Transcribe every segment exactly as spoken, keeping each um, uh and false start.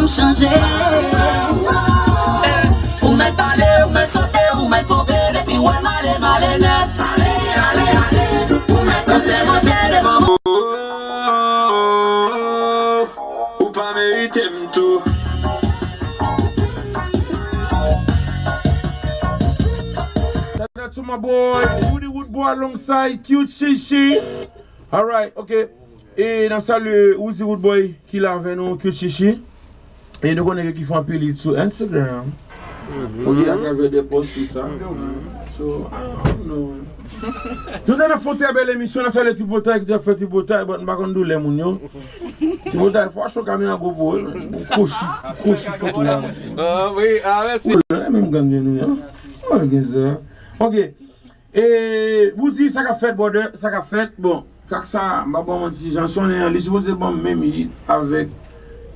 Chanje. Ou mèt pale, ou mèt sote, ou mèt ponpe, depi w wè m ale, m ale nèt. Ale, ale, ale. Ou mèt sèmante devan mwen. Ou pa merite m tou. Shout out to my boy, Woody Wood Boy alongside Cute Chichi. Alright, ok. E n ap salye Woozy Woodboy ki la avè nou, Cute Chichi. E nou konnen ke ki fè anpil hit sou Instagram. Ok, atravè de post tou sa. So, I don't know. Jodi a n ap fè yon trè bèl emisyon, n ap salye Tripotay ki te fè Tripotay, but m pa konn doulè moun yo. Tripotay, fò achte yon kamera GoPro, wi, men. Ou kochi, ou kochi foto la. Ah, wi, ah, mèsi. Ou la, menm gang gen nou, an. Ou gen sa. Ok. E, Woody, sa k ap fèt, brother, sa k ap fèt? Bon, trak sa, m pa ba w manti, jan sonnen an, li sipoze ban m menm hit avèk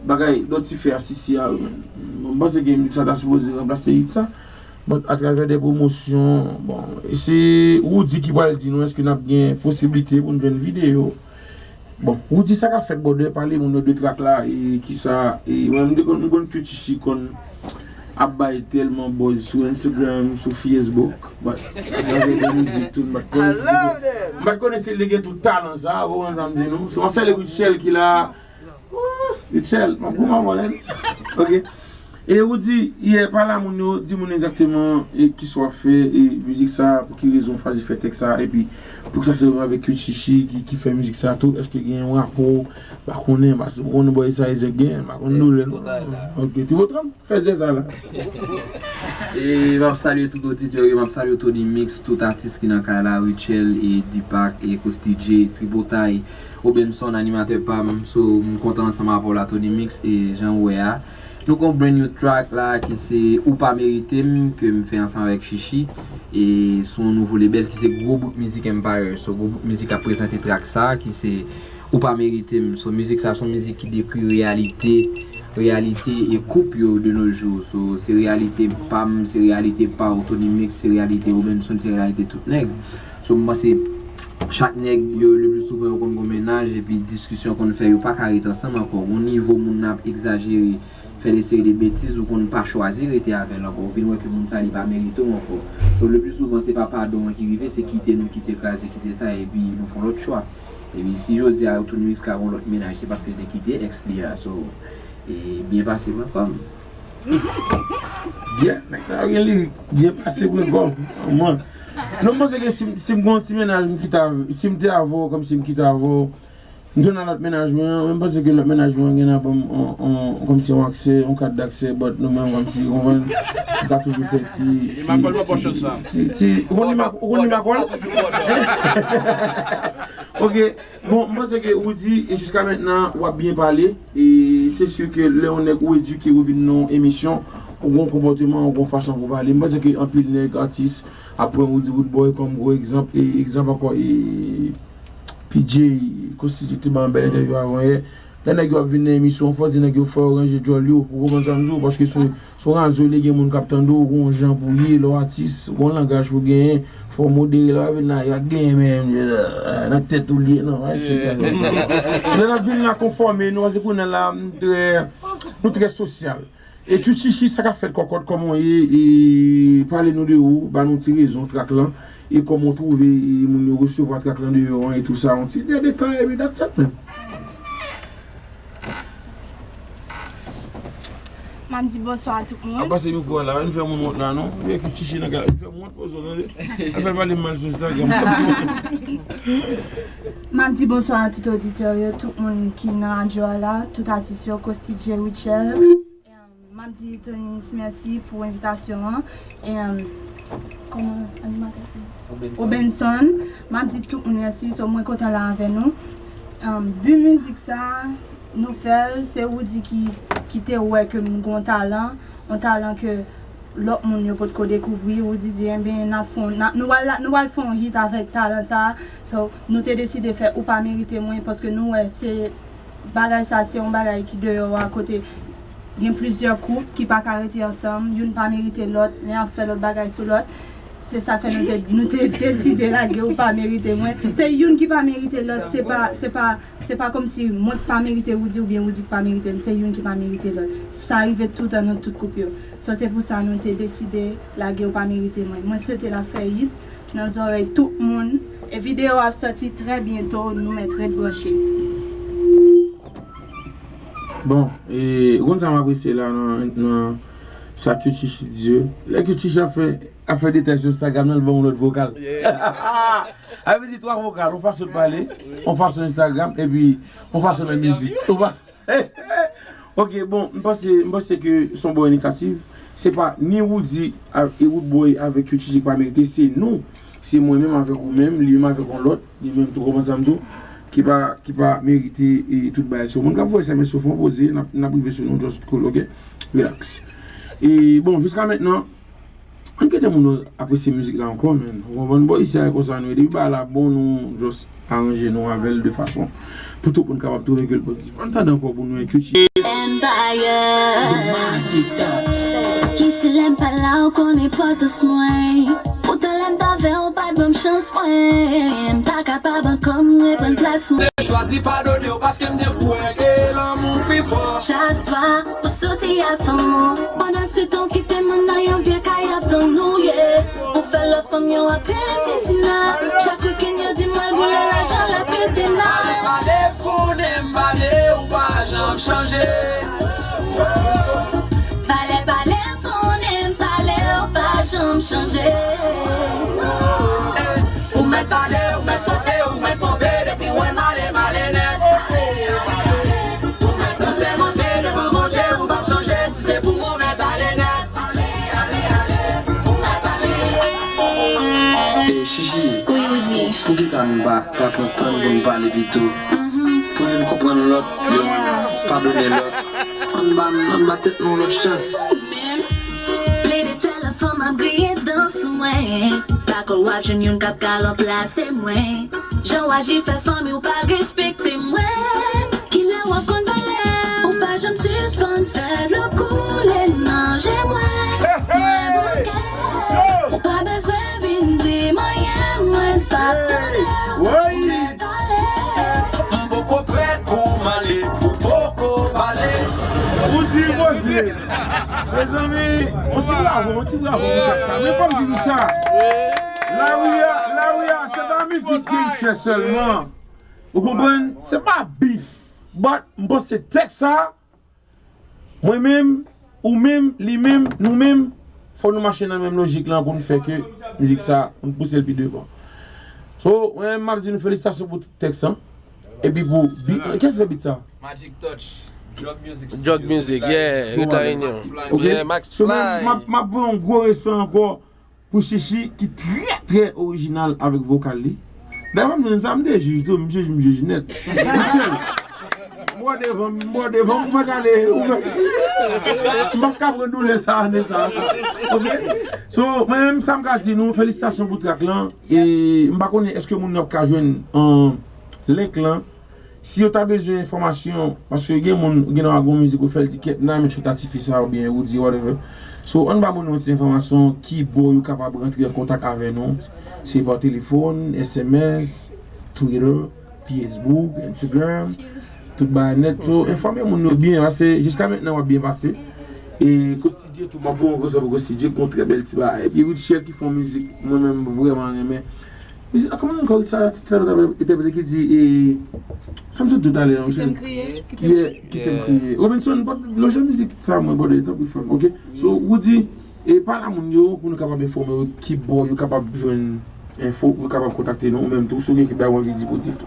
bagay Dòti fè a, Sisi a, wi, men. Bon, m panse ke miks sa ta sipoze ranplase hit sa. But atravè de pwomosyon, bon, e se Woody ki pral di nou èske n ap gen posiblite pou n jwenn videyo. Bon, Woody, sa k ap fèt, brother, pale moun yo de trak la, e kisa, e mwen, m te konn, m konn Cute Chichi konn ap bay tèlman buzz sou Instagram, sou Facebook, but atravè de mizik tou, m pa t konnen si li gen, m pa t konnen si li gen tout talan sa, ou konprann sa m di nou? So, m ap salye Rutshelle ki la. Ooh, Rutshelle, m ap goumen avè w, hein? Ok. E ou di, yè, pale a moun yo, di moun egzakteman, e, kisa w ap fè, e, mizik sa, pou ki rezon w chwazi fè tèks sa, epi pou ki sa se menm avèk Cute Chichi ki, ki fè mizik sa tou, èske gen yon rapò, pa konnen, paske ou konnen bò sa Izèk gen, pa konn doulè non. Ok, Ti Botram, fè zè sa la. E m ap salye tout oditè yo, m ap salye Tony Mix, tout atis ki nan kay la, Rutshelle, e Deepak, e Costi J, Tripotay, Obenson, animatè pa m, so m kontan ansanm avè w la, Tony Mix, e jan w wè a. Nou gon brand new track la ki se Ou Pa Merite M ke m fè ansanm avèk Chichi. E sou yon nouvo label ki se Gwo Bout Music Empire. So Gwo Bout Music ap prezante track sa ki se Ou Pa Merite M. So mizik sa se yon mizik ki dekri reyalite, reyalite e koup yo de nos jours. So se reyalite pa m, se reyalite pa w, Tony Mix, se reyalite Obenson, se reyalite tout nèg. So m panse chak nèg yo le pli souvan yo konn gon mennaj epi diskisyon konn fè yo pa ka ret ansanm ankò. Gon nivo moun nan ap egzajere, fè de seri de betiz, ou konn pa chwazi rete avè l ankò. Ou vin wè ke moun sa li pa merite w ankò. So le pli souvan se pa padon an ki rive, se kite nou kite kraze, kite sa, epi nou fè yon lòt chwa. Epi si jodi a Tony Mix ka gon lòt mennaj, se paske li te kite ex li a. So, e byen pase pwen kòm. Yeah, nèg sa yo gen lirik, byen pase pwen kòm. Mwen. Non, m panse ke si, si m gon ti mennaj, m kite avè, si m te avè w, kòmsi m kite avè w, m tounen nan lòt mennaj mwen an, men m panse ke lòt mennaj mwen an gen nan ban m on, on, kòmsi yon aksè, yon kat daksè, but nou menm kòmsi, ou konprann, m ka toujou fè ti, ti, ti, ti, ou konn li mak-, ou konn li makòl? Ok, bon, m panse ke ou di, e jiska mentnan, w ap byen pale, e se si ke lè yon nèg ou edike, ou vin nan yon emisyon, ou gon konpòteman, ou gon fason pou pale. M panse ke anpil nèg, atis, ap pran Woody Woodboy kòm gwo egzanp, e egzanp ankò, e P J Costi J te ba yon bèl entèvyou avan yè. Lè nèg yo ap vin nan emisyon, fò di nèg yo fò yo ranje djòl yo, ou konprann sa m di w, paske sou, sou radyo li gen moun k ap tande w, ou gon jan pou w ye, lè w atis, ou gon langaj pou w genyen, fò w modere, lè w ap vin la, y ap genyen men, nan tèt ou li ye, non, et cetera. Lè n ap vin la konfòme nou, paske kounye a la, nou trè, nou trè sosyal. E Cute Chichi, sa k ap fèt kòkòt, kòman w ye? E pale nou de ou, ba nou ti rezon trak lan, e kòman w twouve, e moun yo resevwa trak lan deyò an, e tou sa, yon ti de detay, epi that's it, man. M ap di bonswa a tout moun. Ap pase mikwo a la, ann fè moun wont la, non? Ou wè Cute Chichi nan kay la, ann fè moun wont, poze w, tande. Al fè pale m mal sou Instagram. M ap di bonswa a tout oditè yo, tout moun ki nan radyo a la, tout atis yo, Costi J, Rutshelle. M ap di Tony Mix mèsi pou envitasyon an. E, kòman animatè? Obenson. Obenson. M ap di tout moun mèsi, so mwen kontan la avè nou. Bi mizik sa, nou fè l, se Woody ki, ki te wè ke m gon talan, yon talan ke lòt moun yo potko dekouvri. Woody di, enben, n ap fè yon, n ap, nou pral, nou pral fè yon hit avèk talan sa. So, nou te deside fè Ou Pa Merite Mwen, paske nou wè se bagay sa, se yon bagay ki deyò a kote gen plizyè koup ki pa ka rete ansanm, youn pa merite lòt, youn ap fè lòt bagay sou lòt. Se sa fè nou te, nou te deside lage Ou pa merite mwen. Se youn ki pa merite lòt, se pa, se pa, se pa kòmsi mwen k pa merite Roody oubyen Roody k pa merite m, se youn ki pa merite lòt. Sa rive toutan nan tout koup yo. So, se pou sa nou te deside lage Ou pa merite mwen. Mwen swete l ap fè hit nan zòrèy tout moun. E videyo a ap sòti trè byento, nou mèt ret branche. Bon, e, ou konn sa m apresye la nan, nan sa Q T H di yo. Lè Q T H ap fè, ap fè detay sou Instagram nan, l ban yon lòt vokal. A vle di twa vokal, yon fason de pale, yon fason Instagram, epi yon fason nan mizik. Yon fason Ok, bon, m panse, m panse ke se yon bò inisiyativ. Se pa ni Roody a- e Roodboy avèk Q T H ki pa merite, se nou. Se mwen menm avèk ou menm, li menm avèk yon lòt, li menm tou, konprann sa m di w, ki pa, ki pa merite e tout bagay. So, moun k ap voye S M S yo, fè yon poze, n ap, n ap rive sou nou, just cool, ok? Relax. E bon, jiska mentnan, ann kite moun yo apresye mizik la ankò, man. Ou konprann? Bon, isi a e konsa nou ye. Depi bagay la bon, nou just aranje nou avè l de fason pou tout moun kapab twouve ke l pozitif. Ann tande ankò pou nou enkyeti. Ki si lè m pa la ou konn enpòtans mwen. Poutan lè m t avè w ou pa t ban m chans mwen. M pa kapab ankò m reprann plas mwen. Chwazi padone w paske m dekouvè ke lanmou pi fò. Chak swa ou soti ak fanm ou. Pandan se tan w kite m nan yon vye kay ap tann ou, yeah. Ou fè lòt fanm yo apele m Tizina. Chak wikenn yo di m al boule lajan la pisina. Pale, pale, konnen m pa vle, ou pa janm chanje. Pale, pale, m konnen m pale, ou pa janm chanje. Ou mèt pale, ou mèt sote, ou mèt ponpe, depi w wè m ale, m ale nèt. Ou mèt sèmante devan Bondye, ou p ap chanje, si se pou mwen, ou mèt ale nèt. E Chichi, poukisa nou pa, pa pran tan n pou n pale pito? Pou youn konprann lòt, youn padone lòt. Ann ba, ann ba tèt nou yon lòt chans. Plede fè lòt fanm ap griyen dans mwen. Dakò w ap jwenn youn k ap ka ranplase mwen. Jan w aji fè fanmi w pa respekte mwen. Kilè w ap konn pale? Ou pa janm sispann fè dlo koule nan je mwen. Mwen bouke. Ou pa bezwen vin di m anyen, mwen p ap tande w. Ou mèt ale. M poko prèt pou m ale, ou poko pale. Roody poze. Mezanmi, yon ti bravo, yon ti bravo pou tèks sa. Men fò m di nou sa. Lari a, lari a, se pa mizik gangstè sèlman. Ou konprann? Se pa beef. But, m panse tèks sa, mwen menm, ou menm, li menm, nou menm, fò nou mache nan menm lojik lan pou n fè ke mizik sa, pou n pouse l pi devan. So, mwen menm, m ap di nou felisitasyon pou tèks lan. Epi pou beat, kiyès ki fè beat sa? Magic Touch. Drug Music. Drug Music, yeah, Rit La Réunion. Ok. Yeah, Max So, Fly. m ap, m ap voye yon gwo respè ankò pou Chichi ki trè, trè orijinal avèk vokal li. Dayè, m di sa, m te jij tou, m jij, m jij nèt. Michel, m wè devan, m wè devan, m pa t ale, ou mèt. M p ap ka pran doulè sa, ane sa. Ok? So, mwen menm, sa m ka di nou, felisitasyon pou track lan. E m pa konnen, èske moun yo ap ka jwenn, an, link lan. Si yo ta bezwen enfòmasyon, paske gen moun, gen nan gon mizik ou fè l di kèt nan, men chèt atifi sa oubyen Roody, whatever. So, ann ba moun yo ti enfòmasyon, ki bò yo kapab rantre an kontak avè nou. Se pa telefòn, S M S, Twitter, Facebook, Instagram, tout bagay nèt. So, enfòme moun yo byen, paske jiska mentnan w ap byen pase. E Kosti Dje tou, m ap voye yon gwo respè pou Kosti Dje, ki yon trè bèl ti bagay. Epi Rutshelle ki fè yon mizik, mwen menm, m vrèman renmen. Mizik la, kòman ankò sa, tit sa nou t ap entèprete ki di, e, sa m sot di w talè a, Kite m kriye. Kite m Yeah, kite m kriye. Robinson, pa t lonje mizik sa mwen, brother, tanpri frè m, ok? So, Roody, e, pale a moun yo pou nou kapab enfòme yo ki bò yo kapab jwenn enfo, pou yo kapab kontakte nou, ou menm tou, si w gen kèk bagay w anvi di pou di tou.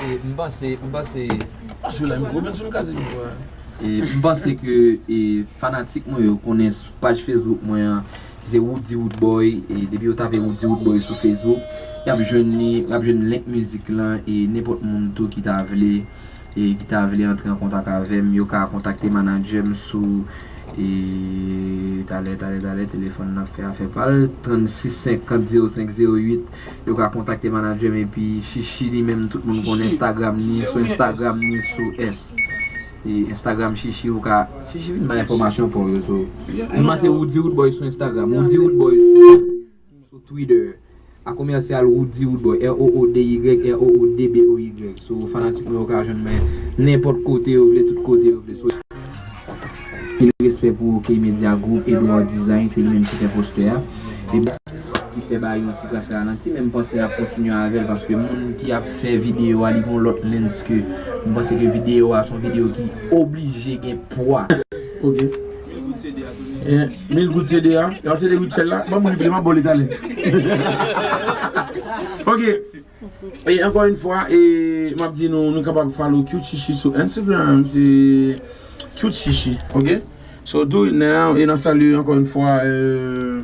E, m panse, m panse, Pase la, mikwo, Robinson, kaze mikwo a. e, m panse ke, e, fanatik mwen yo konnen sou paj Facebook mwen an, ki se Roody Roodboy, e depi yo tape Roody Roodboy sou Facebook, y ap jwenn li, y ap jwenn link mizik lan, e nenpòt moun tou ki ta vle, e ki ta vle antre an kontak avè m, yo ka kontakte manadjè m sou, e talè, talè, talè, telefòn nan ap fè afè pa l, trannsis senkant zewo senk zewo uit, yo ka kontakte manadjè m, epi Chichi li menm, tout moun konnen Instagram li, sou Instagram li, sou S. E Instagram Chichi, ou ka, Chichi vin bay enfòmasyon pou yo, so. M panse Roody Roodboy sou Instagram, Roody Roodboy sou Twitter, a komèsyal Roody Roodboy, R O O D Y, R O O D B O Y. So, fanatik mwen yo ka jwenn mwen nenpòt kote yo vle, tout kote yo vle. So, anpil respè pou K Media Group, Edouard Design, se li menm ki fè postè a. E ki fè ba yon ti kras la nan ti, men m panse n ap kontinye avè l, paske moun ki ap fè videyo a, li gon lòt lens ke, m panse ke videyo a se yon videyo ki oblije gen pwa. Ok. Eh, mil goud C D a. Yo, C D Rutshelle la. Ban mwen li, m ap ba w li talè. Ok. E ankò yon fwa, e m ap di nou, nou kapab follow Cute Chichi sou Instagram. Se Cute Chichi, ok? So do it now. E n ap salye ankò yon fwa, eh,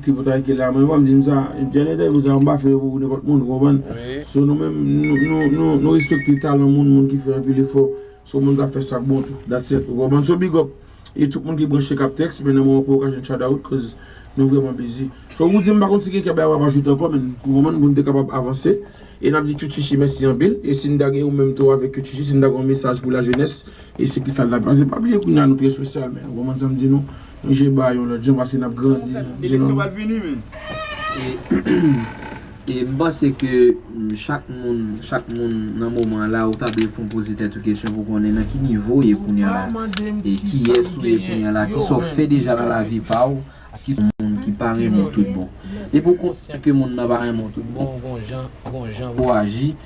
ti bout ki la. Mwen, m di m sa, dènye entèvyou sa, m pa fè yo pou nenpòt moun, ou konprann? Wi. So nou menm, nou, nou, nou, nou respekte talan moun, moun ki fè anpil efò. So moun k ap fè sa k bon tou. That's it. Ou konprann? So big up. E tout moun ki branche k ap tèks, men nan moman pou yo ka jwenn shout out, cause nou vrèman busy. So Roody, m pa konn si gen kèk bagay w ap ajoute ankò, men ou konprann, pou n te kapab avanse. E n ap di Cute Chichi mèsi anpil. E si n ta gen ou menm tou avèk Cute Chichi, si n ta gen yon mesaj pou lajenès, e se ki sa l ta pase. Pa bliye kounye a nou trè sosyal, men ou konprann sa m di nou. Nou je ba yon lòt jan, paske n ap grandi. Eleksyon pral vini, men. E, e m panse ke, mm, chak moun, chak moun nan moman la, ou ta dwe fon poze tèt ou kesyon pou konnen nan ki nivo w ye kounye a la. E kiyès ou ye kounye a la, kisa w fè deja nan lavi pa w, ki yon moun ki pa renmen w tout bon. Depi w konsyan ke moun nan pa renmen w tout bon, gon jan, gon jan pou aji,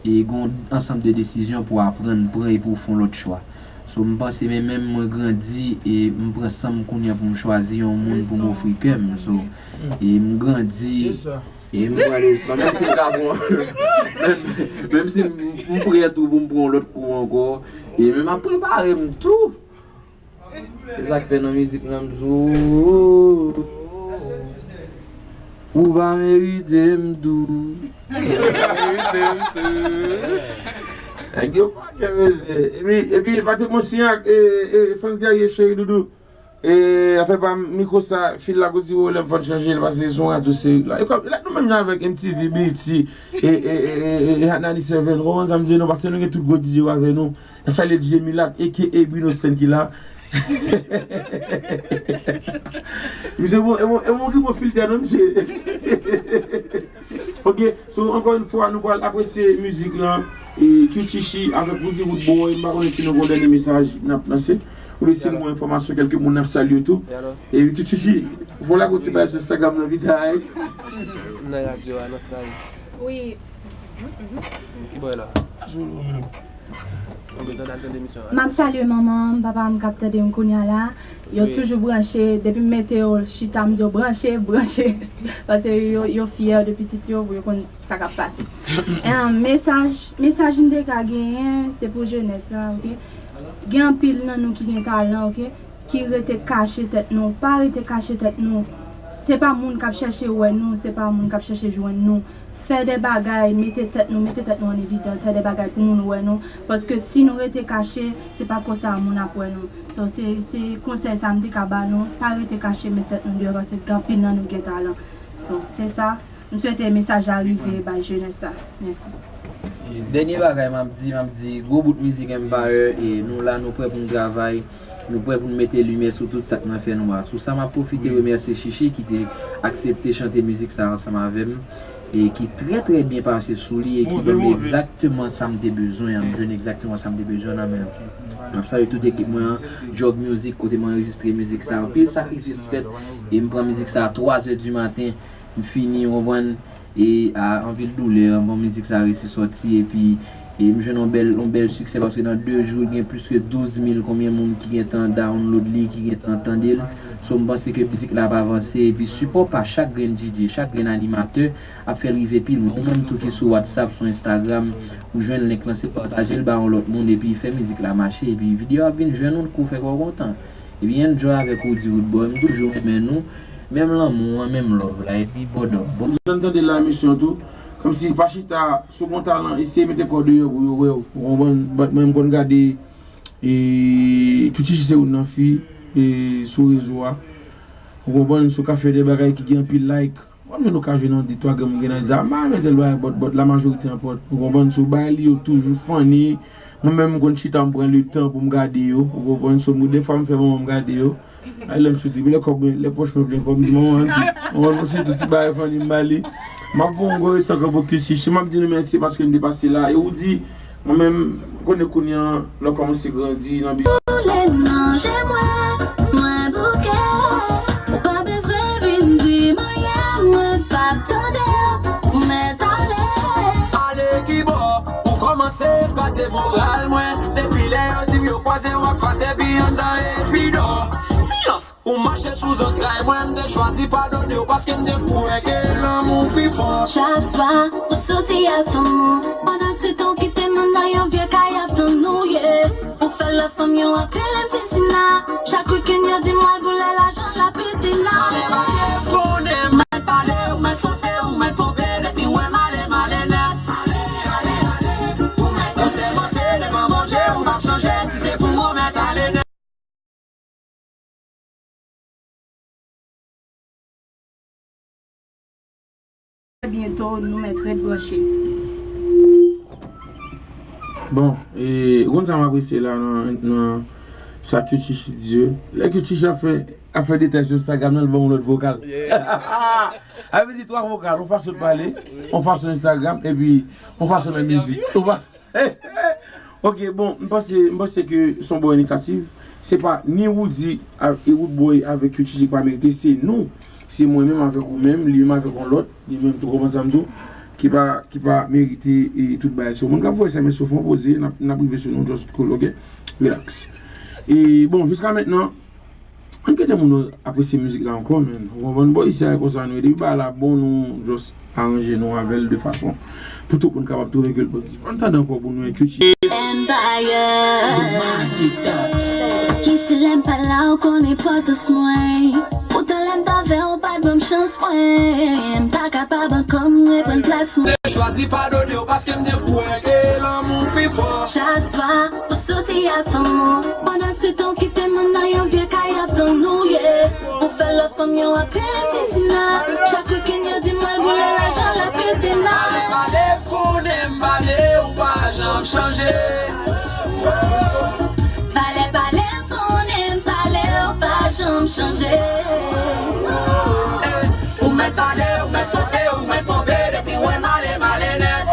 e gon ansanm de desizyon pou aprann pran e pou w fè yon lòt chwa. So, m panse, men menm mwen grandi, e m pran san m kounye a pou m chwazi yon moun pou m ofri kè m. So, e m grandi, e m pran leson. Menm si m ta bon, menm, menm si m, m prè tou pou m pran yon lòt kou ankò, e men m ap prepare m tou. Se sa k fè nan mizik la m di w, ou pa merite m tou. Ou pa merite m tou. Nèg yo fòkè, mesye. Epi, epi, Patrick Monsignacq, e, e, Frantz Guerrier, Cheri Doudou. E, afè pa mikwo sa, fil la, kote w lè m fòn chanje l, paske se yon radyo serik la. E kòm, e la, nou menm jan avèk M T V, B E T, e, e, e, e, e, Hot ninety-seven, ou konprann sa m di nou, paske nou gen tout gwo D J yo avè nou. N ap salye D J Milat, A K A Bruno Sten ki la. Misye bon, e bon, e bon ki bon filtè non, misye. Ok, so, ankò yon fwa, nou pral apresye mizik lan. E Cute Chichi avèk Roody Roodboy, m pa konnen si nou gon dènye mesaj n ap lanse. Oubyen si nou gon enfòmasyon, kèlke moun n ap salye tou. E Cute Chichi, vwala gon ti bagay sou Instagram nan pita, ey. M nan radyo a, nan Sky. Wi. Ki bò la? M ap salye manman m, papa m k ap tande m kounye a la. Yo toujou branche. Depi m mete yo chita, m di yo branche, branche. Paske yo, yo fyè de pitit yo, yo konn sa k ap pase. Em, mesaj, mesaj m te ka genyen, se pou jenès la, ok? Gen anpil nan nou ki gen talan, ok? Ki rete kache tèt nou. Pa rete kache tèt nou. Se pa moun k ap chèche wè nou, se pa moun k ap chèche jwenn nou. Fè de bagay, mete tèt nou, mete tèt nou an evidans, fè de bagay pou moun wè nou. Paske si nou rete kache, se pa konsa moun ap wè nou. So, se, se konsèy sa m te ka ba nou, pa rete kache, met tèt nou deyò, paske gen anpil nan nou gen talan. So, se sa. M swete mesaj la rive bay jenès la. Mèsi. E dènye bagay m ap di, m ap di, gwo bout mizik Empire, e nou la, nou prè pou n travay, nou prè pou n mete limyè sou tout sa k nan fè nwa. Sou sa, m ap pwofite remèsye Chichi ki te aksepte chante mizik sa ansanm avè m, e ki trè, trè byen pase sou li, e ki ban m egzakteman sa m te bezwen an, m jwenn egzakteman sa m te bezwen nan men l. M ap salye tout ekip mwen an, Jog Music, kote m anrejistre mizik sa, anpil sakrifis fèt, e m pran mizik sa a twa zè di maten, m fini, w konprann, e a anpil doulè, bon, mizik sa resi sòti, epi, e m jwenn yon bèl, yon bèl siksè, paske nan de jou, gen plis ke douz mil konbyen moun ki gentan download li, ki gentan tande l. So, m panse ke mizik la ap avanse, epi sipò pa chak grenn D J, chak grenn animatè ap fè l rive pi lwen. Ou menm tou ki sou WhatsApp, sou Instagram, ou jwenn link lan, se pataje l ba yon lòt moun, epi fè mizik la mache, epi videyo ap vin jwenn ou, kou fè kò w kontan. Epi enjoy avèk Roody Roodboy, m toujou renmen nou. Menm lanmou an, menm love la, epi bòdòp. Bon. Jan n tande la, misyon tou. Kòmsi pa chita sou gon talan, eseye mete kò w deyò pou yo wè w. Ou konprann? But mwen, m konn gade, e, Cute Chichi se youn nan fi, e, sou rezo a. Ou konprann? Si w ka fè de bagay ki gen anpil like, w ap jwenn okazyon nan de twa grenn moun gen nan di, "Ah, m pa renmen tèl bagay, but, but, la majorité emporte." Ou konprann? Si w bay li yo toujou funny, Mwen menm, m konn chita, m pran le tan pou m gade yo, ou konprann? So, mwen, defwa, m fè manman m gade yo. Ay, lè m soti, lè kòb mwen, lè pòch mwen plen kòb, m di, "Manman, ann di, manman, mwen soti, ti bagay fanni m ba li." M ap voye yon gwo respè ankò pou Q T G. M ap di nou mèsi paske n te pase la. E ou di, mwen menm, m konnen kounye a, lè w kòmanse grandi nan biznis. Koule nan je mwen, mwen bouke. Ou pa bezwen vin di m anyen, mwen p ap tande w, ou mèt ale. Ale kibò, ou kòmanse kraze moral mwen. Depi lè yo di m yo kwaze w ak Fatèbi anndan Epidò. Silans, ou mache sou zantray mwen, m te chwazi padone w paske m te kwè ke lanmou pi fò. Chak swa, ou soti ak fanm ou, pandan se tan w kite m nan yon vye kay ap tann ou, yeah. Ou fè lòt fanm yo ap rele m Ti Sina. Chak wikenn yo di m w al boule lajan lapisina. Mwen pale, mwen sote, ou mèt ponpe, depi w wè m ale, m ale nèt. Ou mèt sèmante devan Bondye, ou p ap chanje, si se pou mwen, w mèt ale nèt. Byento, nou mèt ret branche. Bon, e, ou konn sa m apresye la nan, nan sa Q T G di yo. Lè Q T G ap fè, ap fè detay sou Instagram nan, l ban yon lòt vokal. Yeah. Sa vle di twa vokal, yon fason de pale, yon fason Instagram, epi yon fason nan mizik. Yon fason Ok, bon, m panse, m panse ke se yon bon inisyativ. Se pa ni Roody a- e Roodboy avèk Q T G ki pa merite, se nou. Se mwen menm avèk ou menm, li menm avèk yon lòt, li menm tou, konprann sa m di w, ki pa, ki pa merite e tout bagay. So, moun k ap voye sa, men sou fon poze, n ap, n ap rive sou nou, just cool, ok? Relax. E, bon, jiska mentnan, Ann kite moun yo apresye mizik la ankò, menn. Ou konprann? Bò isi a, e konsa nou ye. Depi bagay la bon, nou just aranje nou avè l de fason pou tout moun kapab twouve ke l pozitif. Ann tande ankò pou nou enkyete. Empire. Ki se lè m pa la, ou konn enpòtans mwen. Poutan lè m t avè w, ou pa t ban m chans mwen. M pa kapab ankò, m reprann plas mwen. Te chwazi padone w paske m te kwè ke lanmou pi fò. Chak swa, ou soti ak fanm ou. Pandan se tan w kite m nan yon vye kay ap tann ou, yeah. Ou fè lòt fanm yo ap rele m Ti Sina. Chak wikenn yo di m w al boule lajan lapisina. Pale, pale, konnen m pale, ou pa janm chanje. Pale, pale, konnen m pale, ou pa janm chanje. Ou mèt pale, ou mèt sote, ou mèt ponpe, depi w wè m ale, m ale nèt.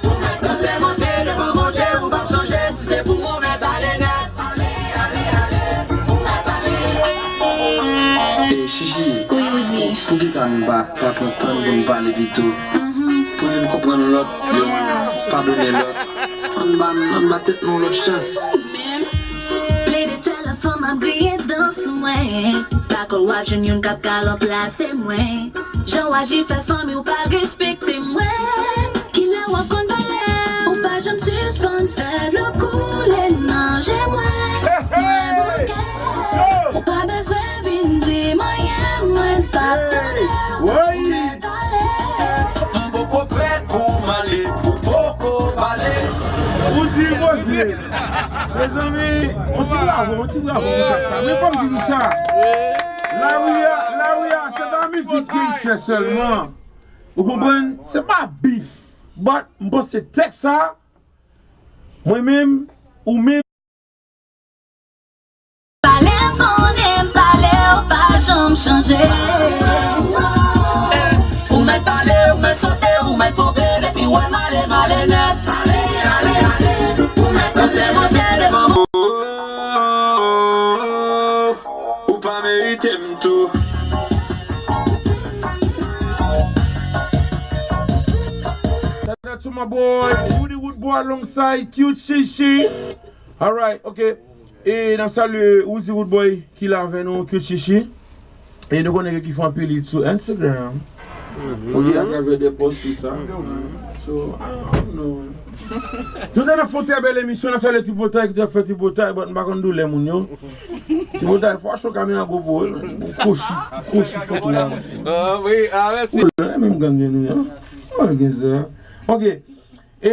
Ou mèt sèmante devan Bondye, ou p ap chanje, si se pou mwen, ou mèt ale nèt. E, Chichi, wi, Roody, poukisa n pa, pa pran tan n pou n pale pito? Pou youn konprann lòt, youn padone lòt. Ann ba, ann ba tèt nou lòt chans. Plede fè lòt fanm ap griyen dans mwen. Dakò w ap jwenn youn k ap ka ranplase mwen. Jan w aji fè fanmi w pa respekte mwen. Kilè w ap konn pale? Ou pa janm sispann fè dlo koule nan je mwen. Mwen bouke. Ou pa bezwen vin di m anyen, mwen p ap tande w. Ou mèt ale. M poko prèt pou m ale, ou poko pale. Ou di poze. Mezanmi, yon ti bravo, yon ti bravo pou chak sa. Men fò m di nou sa. Lari a, lari a, se pa mizik gangstè sèlman. Ou konprann? Se pa beef. But, m panse tèks sa, mwen menm, ou menm. Pale m konnen m pale, ou pa janm chanje. Ou mèt pale, ou mèt sote, ou mèt ponpe, depi w wè m ale, m ale nèt. Ou mèt sèmante devan mwen. Ou pa merite m tou. Shout out to my boy, Roody Roodboy alongside Cute Chichi. Alright, ok. E n ap salye Roody Roodboy ki la avè nou, Cute Chichi. E nou konnen ke ki fè anpil hit sou Instagram. Ok, atravè de post, tou sa. So, I don't know. Nou te nan fè yon trè bèl emisyon, n ap salye Tripotay ki te ap fè Tripotay, but m pa konn doulè moun yo. Tripotay, fò achte yon kamera GoPro, wi, men. Kochi, kochi foto la. Ah, wi, ah, mèsi. Ou la, menm gang gen nou, an. Ou gen sa. Ok. E,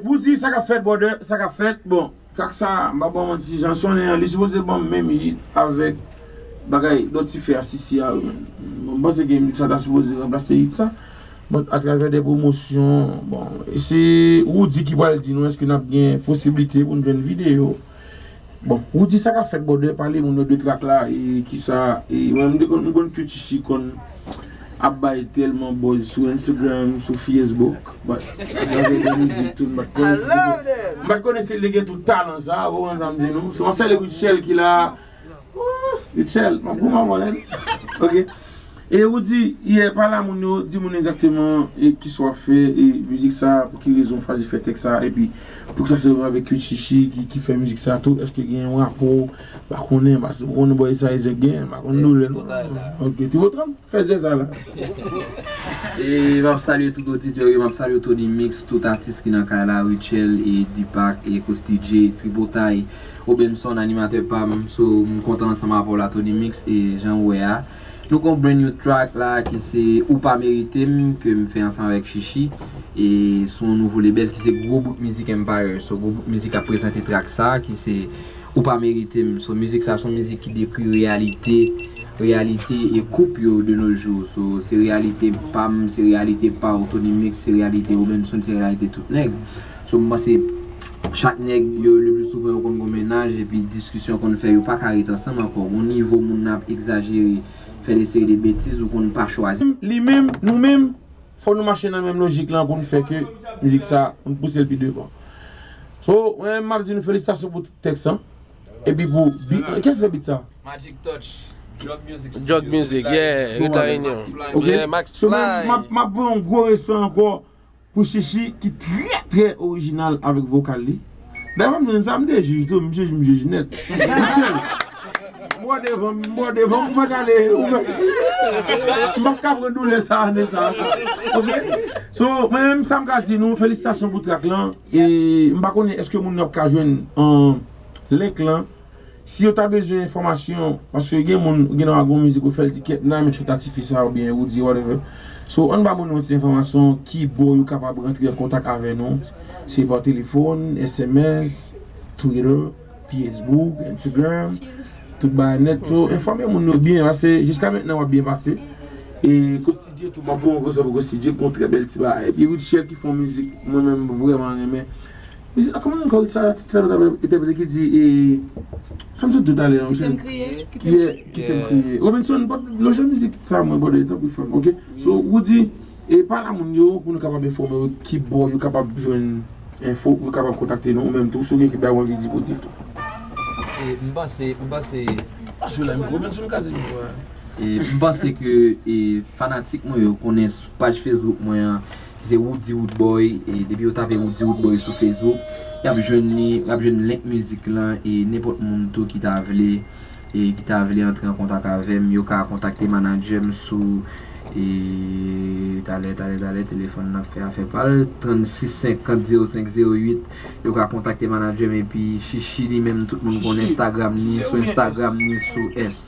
Roody, sa k ap fèt, brother, sa k ap fèt. Bon, trak sa, m pa ba w manti, jan sonnen an, li sipoze ban m menm hit avèk bagay Dòtifè a, Sisi a, wi, men. Bon, m panse ke mizik sa ta sipoze ranplase hit sa. Bon, atravè de pwomosyon, bon, se Roody ki pral di nou èske n ap gen posiblite pou n jwenn videyo. Bon, Roody, sa k ap fèt, brother, pale moun yo de trak la, e kisa, e mwen, m te konn, m konn Q T C konn ap bay tèlman buzz sou Instagram, sou Facebook, but atravè de mizik tou, m pa t konnen si se te, m pa t konnen si l te gen tout talan sa, ou konprann sa m di nou? Se yon sèl Rutshelle ki la, Rutshelle, m ap goumen mwen, ok. E ou di, yè, pale a moun yo, di moun egzakteman e kisa w ap fè, e mizik sa, pou ki rezon w chwazi fè tèks sa, epi pou ki sa se menm avèk Q T C ki, ki fè mizik sa tou, èske gen yon rapò, pa konnen, paske ou konnen bòy sa e zèk gen, pa konn doulè non. Ok, Ti Votran, fè zè sa la. E m ap salye tout oditè yo, m ap salye Tony Mix, tout atis ki nan kay la, Rutshelle, e Deepak, e Coasty J, Tripotay, Obenson, animatè pa m, so m kontan ansanm avè w la, Tony Mix, e jan w wè a. Nou gon brand new track la ki se Ou Pa Merite M ke m fè ansanm avèk Chichi, e sou yon nouvo label ki se Gwo Bout Music Empire. So Gwo Bout Music ap prezante track sa ki se Ou Pa Merite M. So mizik sa se yon mizik ki dekri reyalite, reyalite e koup yo de nos jours. So se reyalite pa m, se reyalite pa w Tony Mix, se reyalite Obenson, se reyalite tout nèg. So m panse chak nèg yo le pli souvan yo konn gon mennaj epi diskisyon konn fè yo pa ka ret ansanm ankò. Gon nivo moun nan ap egzajere, fè de seri de betiz ou konn pa chwazi. Li menm, nou menm, fò nou mache nan menm lojik lan pou n fè ke mizik sa, pou n pouse l pi devan. So, mwen menm m ap di nou felisitasyon pou tèks lan. Epi pou, kiyès ki fè beat sa? Magic Touch. Drug Music Studio. Drug Music, yeah, Utah Union. Ok? Yeah, Max Fly. So, mwen, m ap voye yon gwo respè ankò pou Chichi ki trè, trè orijinal avèk vokal li. Dayè, m di sa, m te jij tou, m jij, m jij nèt. Michel, m bò devan, m bò devan, m pa ka ale, ou pa, m p ap ka pran doulè sa ane sa. Ok? So, mwen menm, sa m ka di nou, felisitasyon pou track lan. E m pa konnen èske moun yo ap ka jwenn an link lan. Si yo ta bezwen enfòmasyon, paske gen moun, gen nan gon mizik ou fè, l di kèt nan men chanta tifi sa oubyen Roody, whatever. So, ann ba moun yon ti enfòmasyon ki bò yo kapab rantre an kontak avè nou. Se pa telefòn, S M S, Twitter, Facebook, Instagram, tout bagay nèt. So, enfòme moun yo byen, paske jiska mentnan w ap byen pase. E Coasty J tou, m ap voye yon gwo respè pou Coasty J, ki gon trè bèl ti bagay. Epi Rutshelle ki fè yon mizik, mwen menm, m vrèman renmen. Mizik la, kòman ankò sa, tit sa nou t ap entèprete ki di, e, sa m sot di w talè a, Kite m kriye, kite m kriye. Yeah, kite m kriye. Robinson, lòt jan mizik sa mwen, brother, tanpri frè m, ok? So, Roody, e, pale a moun yo, pou nou kapab enfòme yo, ki bò yo kapab jwenn enfo, pou yo kapab kontakte nou, ou menm tou, si w gen kèk bagay w anvi di pou di tou. E, m panse, m panse. Pase la, mikwo, Robinson, kaze mikwo a. E, m panse ke, e, fanatik mwen yo konnen sou paj Facebook mwen an, ki se Roody Roodboy, e depi yo tape Roody Roodboy sou Facebook, y ap jwenn li, y ap jwenn link mizik lan, e nenpòt moun tou ki ta vle, e ki ta vle antre an kontak avè m, yo ka kontakte manadjè m sou, e talè, talè, talè, telefòn nan ap fè afè pa l, trannsis senkant zewo senk zewo uit, yo ka kontakte manadjè m, epi Chichi li menm, tout moun konnen Instagram ni sou Instagram ni sou S.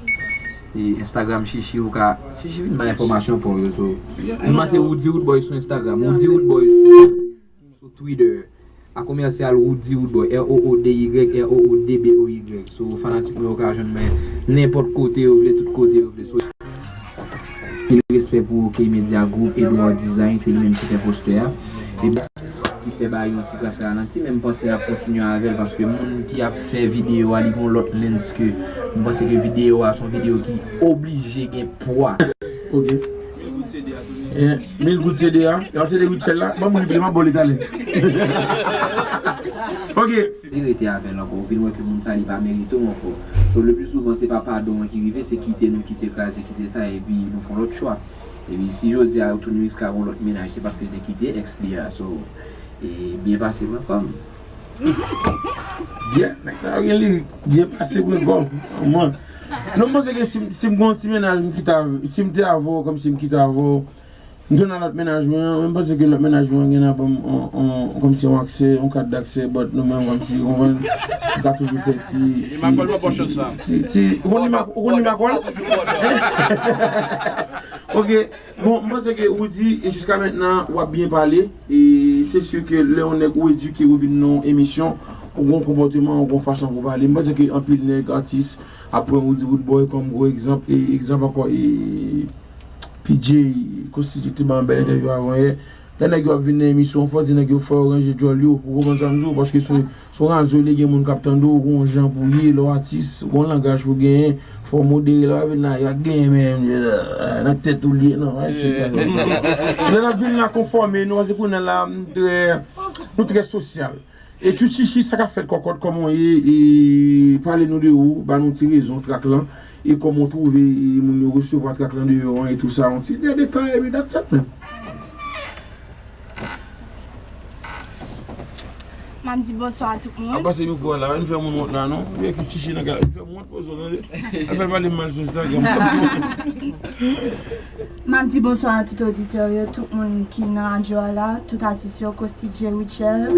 E Instagram Chichi ou ka, Chichi vin bay enfòmasyon pou yo tou. M panse Roody Roodboy sou Instagram, Roody Roodboy sou, sou Twitter. A komèsyal Roody Roodboy, R O O D Y, R O O D B O Y. So, fanatik mwen yo ka jwenn mwen nenpòt kote yo vle, tout kote yo vle. So, anpil respè pou OK Media Group, Edouard Design, se li menm ki fè postè a. E ki fè ba yo yon ti kras ralanti, men m panse n ap kontinye avè l, paske moun ki ap fè videyo a, li gon lòt lens ke, m panse ke videyo a se yon videyo ki oblije gen pwa. Ok. Eh, mil goud C D a, yon C D Rutshelle la, ban m rive, m ap ba w li talè. Ok. Si rete avè l ankò, ou vin wè ke moun sa li pa merite w ankò. So, le pli souvan, se pa padon an ki rive, se kite nou, kite kraze, kite sa, epi nou fè yon lòt chwa. Epi si jodi a Tony Mix ka gon lòt mennaj, se paske l te kite ex li a. So, e byen pase mwen kòm. Byen, nèg sa yo gen lirik, byen pase mwen kòm. Mwen. Non, m panse ke si, si m gon ti mennaj, m kite avè, si m te avè w, kòm si m kite avè w, m jwenn nan lòt mennaj mwen an, men m panse ke lòt mennaj mwen an gen nan ban m on, on, kòm si on aksè, on kat d'aksè, but nou menm kòm si, ou konprann, m ka toujou fè ti, ti, ti, ti, ou konn li ma, ou konn li ma kòl? Ok. Bon, m panse ke Roody, e jiska mentnan, w ap byen pale. E se si ke lè yon nèg ou edike, ou vin nan yon emisyon, ou gon konpòteman, ou gon fason pou pale. M panse ke anpil nèg, atis, ap pran Roody Roodboy kòm gwo egzanp. E egzanp ankò, e P J, Konstit te ban bèl entèvyou avan yè. Lè nèg yo ap vin nan emisyon, fò di nèg yo fò yo ranje djòl yo. Ou konprann sa m di w? Paske sou, sou radyo, li gen moun k ap tande w, gon jan pou ye, lè w atis, gon langaj pou genyen, fò w modere, lè w ap vin la, y ap genyen, men, nan tèt ou li ye, non, et cetera. Lè n ap vin la konfòme, nou, paske kounye a la, m trè, nou trè sosyal. E Q Chichi, sa k ap fèt kòkòt, kòman w ye, e pale nou de ou, ba nou ti rezon trak lan, e kòman w twouve, e moun yo resevwa trak lan deyò an, e tou sa, yon ti de detay, epi that's it, man. M ap di bonswa a tout moun. Ap pase mikwo a la, ann fè moun wont la non. Vye Q Chichi nan ka, ann fè moun wont poze w tande. Al fè l pale m mal sou Instagram. M ap di bonswa a tout oditè yo, tout moun ki nan radyo a la, tout atis yo, Konstit J Rutshelle.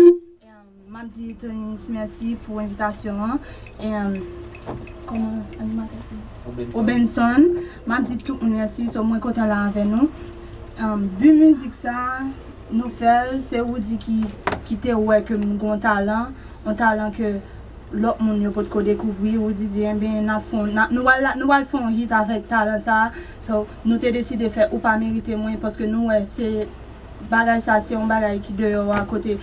M ap di Tonix mèsi pou envitasyon an. E, kòman animatè? Obenson. Obenson. M ap di tout moun mèsi, so mwen kontan la avè nou. Um, bi mizik sa, nou fè l, se Roody ki, ki te wè ke m gon talan, yon talan ke lòt moun yo potko dekouvri. Roody di, enben, n ap fè yon, n ap, nou pral, nou pral fè yon hit avèk talan sa. So, nou te deside fè Ou pa merite mwen, paske nou wè se bagay sa, se yon bagay ki deyò a kote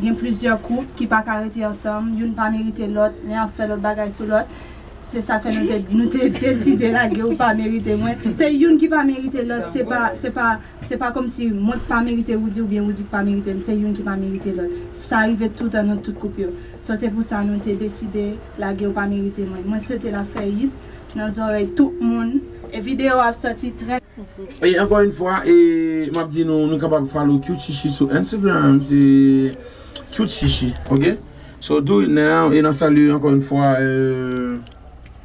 gen plizyè koup ki pa ka rete ansanm, youn pa merite lòt, men y ap fè lòt bagay sou lòt. Se sa k fè nou te, nou te deside lage Ou pa merite mwen. Se youn ki pa merite lòt, se pa, se pa, se pa kòmsi mwen k pa merite Roody oubyen Roody k pa merite m, se youn ki pa merite lòt. Sa rive toutan nan tout koup yo. So, se pou sa nou te deside lage Ou pa merite mwen. Mwen swete l ap fè hit nan zòrèy tout moun. E videyo a ap sòti trè E ankò yon fwa, e, m ap di nou, nou kapab follow Q Chichi sou Instagram, se Q Chichi, ok? So do it now, e n ap salye ankò yon fwa, e,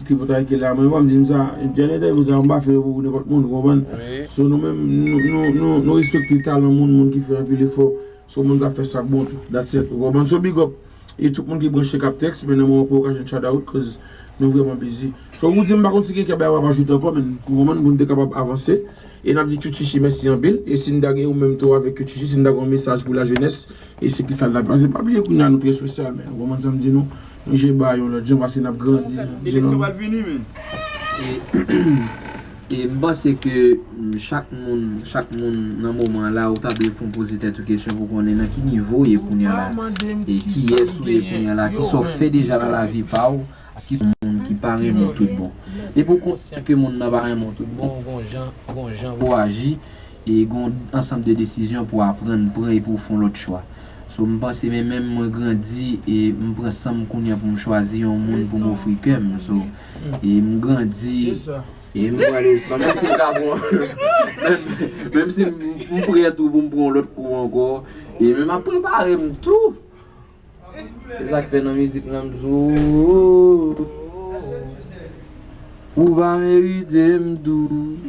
ti bout ki la, mwen pa m di m sa, dènye entèvyou sa, m pa fè yo pou nenpòt moun, ou konprann? So nou menm, nou, nou, nou, nou respekte talan moun, moun ki fè anpil efò. So moun k ap fè sa k bon tou. That's it. Ou konprann? So big up. E tout moun ki branche k ap tèks, men nan moman pou okazyon shout out, cause nou vrèman busy. So ou di m pa konn si gen kè bay w ap ajoute ankò, men ou konprann pou n te kapab avanse. E n ap di Q Chichi mèsi anpil. E si n ta gen ou menm tou avèk Q Chichi, si n ta gen yon mesaj pou lajenès, e se kisa l ta pase. Pa bliye kounye a nou trè sosyal, men ou konprann sa m di nou? Nou je ba yon lòt jan, paske n ap grandi. Eleksyon pral vini, men. E m panse ke chak moun, chak moun nan moman an la, ou ta dwe fon poze tèt ou kesyon pou konnen nan ki nivo w ye kounye a la, e kiyès ou ye kounye a la, kisa w fè deja nan lavi pa w, ki moun ki pa renmen w tout bon. Depi w konsyan ke moun nan pa renmen w tout bon, gon jan, gon jan pou w aji, e gon ansanm de desizyon pou w aprann pran e pou w fon lòt chwa. So m panse men menm mwen grandi e m pran san m kounye a pou m chwazi yon moun pou m ofri kè m. So e m grandi e m pran leson menm si m ta pran menm si m prè tou pou m pran yon lòt kou ankò e men m ap prepare m tou. Se sa k fè nan mizik lan m di w ou pa merite m tou.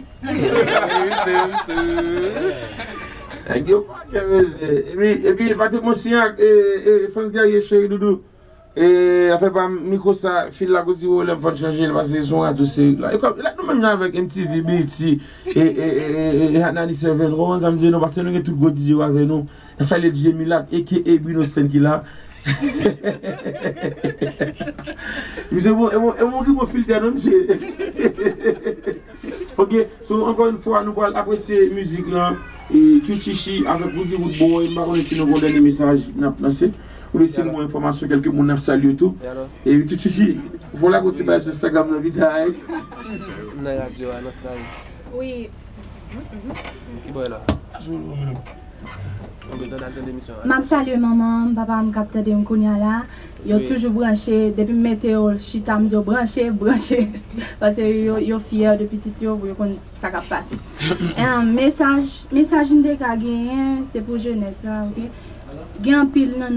Nèg yo fòkè mesye. Epi, epi Patrick Monsignacq, e, e, Frantz Guerrier cheri doudou. E, afè pa mikwo sa, fil la kou ti pwoblèm fò n chanje l, paske se yon rato serik la. E kòm, e la nou menm jan avèk M T V, B E T, e, e, e, e, e, Hatnani Seven, ou konprann sa m di nou, paske nou gen tout gwo D J yo avè nou. N ap salye D J Milat, A K A Bruno Sten ki la. Misye bon, e bon, e bon ki bon filtè non, misye. Ok, so ankò yon fwa, nou pral apresye mizik lan. E Q Chichi avèk Roody Roodboy, m pa konnen si nou gon dènye mesaj n ap lanse. Oubyen si nou gon enfòmasyon, kèlke moun n ap salye tou. E Q Chichi, vwala gon ti bagay sou Instagram nan pita, ay. M nan radyo a, nan Sky. Wi. Ki bò la? Ase w menm. M ap salye manman m, papa m k ap tande m kounye a la. Yo toujou branche, depi m mete yo chita, m di yo branche, branche. Paske yo, yo fyè de pitit yo, yo konn sa k ap pase. Em, mesaj, mesaj m te ka genyen, se pou jenès la, ok? Gen anpil nan nou